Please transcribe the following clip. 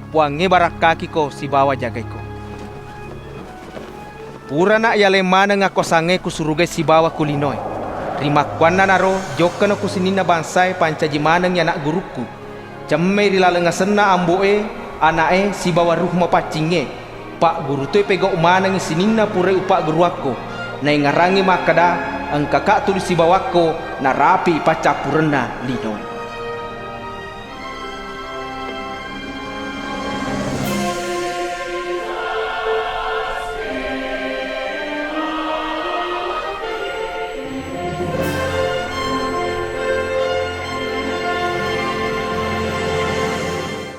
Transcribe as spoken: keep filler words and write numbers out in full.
Puwangnge barakkakiko sibawa jagaiko. Purana' yaleng maneng akuwasangnge ku surugae sibawa ku linoe. Rimakkuwannanaro jokkano ku sininna bangsae pancaji manengngi ana' gurukku. Cemmei ri laleng asenna Ambo'e, Ana'e, sibawa Ruh Mapaccingnge. Pagguru toi pegau' manengngi sininna purae upagguruwakko. Naengngerangngi makkeda, engkaka tuli sibawakko narapi paccappurenna linoe.